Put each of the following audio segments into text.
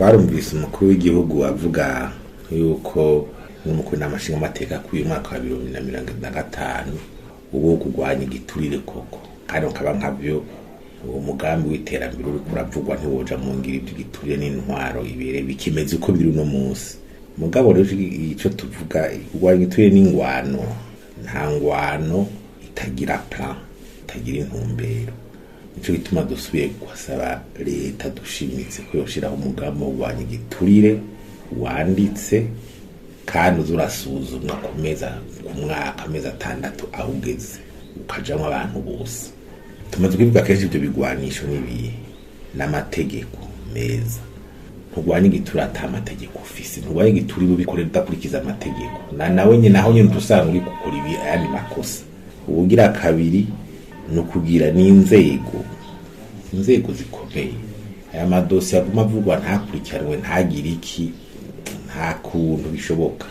Twarumvise umukuru w'igihugu avuga yuko n'umukuru w'inama nshingamateka k'uyu mwaka wa 2025 uwo kurwanya igiturire koko, kandi ukaba nkavyo uwo mugambi w'iterambere uriko uravugwa ntiwoja mu ngiro ivy'igiturire n'intwaro ibere bikimeze uko biri uno munsi. Mugabo rero ico tuvuga, kurwanya igiturire n'ingwano, nta ngwano itagira plan, itagira intumbero. Nico gituma dusubiye gusaba leta dushimitse ko yoshiraho umugambi wo kurwanya igiturire wanditse, kandi uza urasuzumwa ku mezi, ku mwaka, amezi 6 aho ugeze, ukajamwo abantu bose. Tumaze kubivuga kenshi, ivyo bigwanisho n'ibihe n'amategeko meza. Nturwanya igiturire ata amategeko ufise, nturwanya igiturire ubikorera udakurikiza amategeko, na nawe nyene aho nyene usanga uri gukora ibi ayandi makosa. Ubugira kabiri ni ukugira n'inzego, inzego zikomeye. Aya madosiye aguma avugwa ntakurikiranwe, ntagire iki, nta kuntu bishoboka.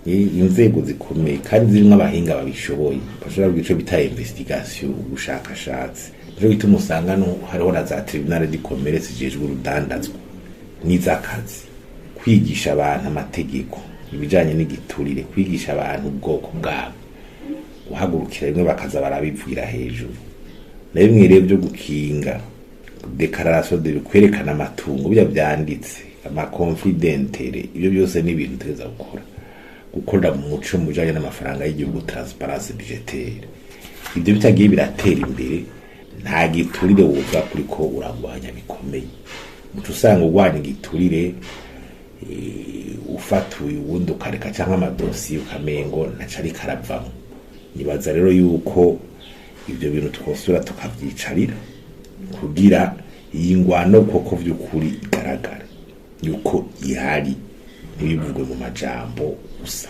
Inzego zikomeye kandi zirimwo abahinga babishoboye, bashobora kugira ico bita investigation, ubushakashatsi. Nico gituma usanga no hariho na za tribunal de commerce zijejwe urudandazwa n'iz'akazi. Kwigisha abantu amategeko, ibijanye n'igiturire, kwigisha abantu ubwoko bwabo, guhagurukira rimwe bakaza barabivugira hejuru. Na bimwe rero byo gukinga déclaration de kwerekana amatungo, bijya vyanditse, ama conflits d'intérêts, ibyo byose ni ibintu tuza gukora, gukorera mu muco mu bijanye n'amafaranga y'igihugu, transparence budgétaire. Ibyo bitagiye biratera imbere, nta giturire wovuga kuri ko uragwanya bikomeye. Muco usanga urwanya igiturire ufatuye uwundi ukareka, canke amadosiye ukamengo ntaco ariko aravamwo. Nibaza rero yuko ivyo bintu twosubira tukavyicarira kugira iyi ngwano koko vy'ukuri igaragara yuko ihari, ntibivugwe mu majambo gusa.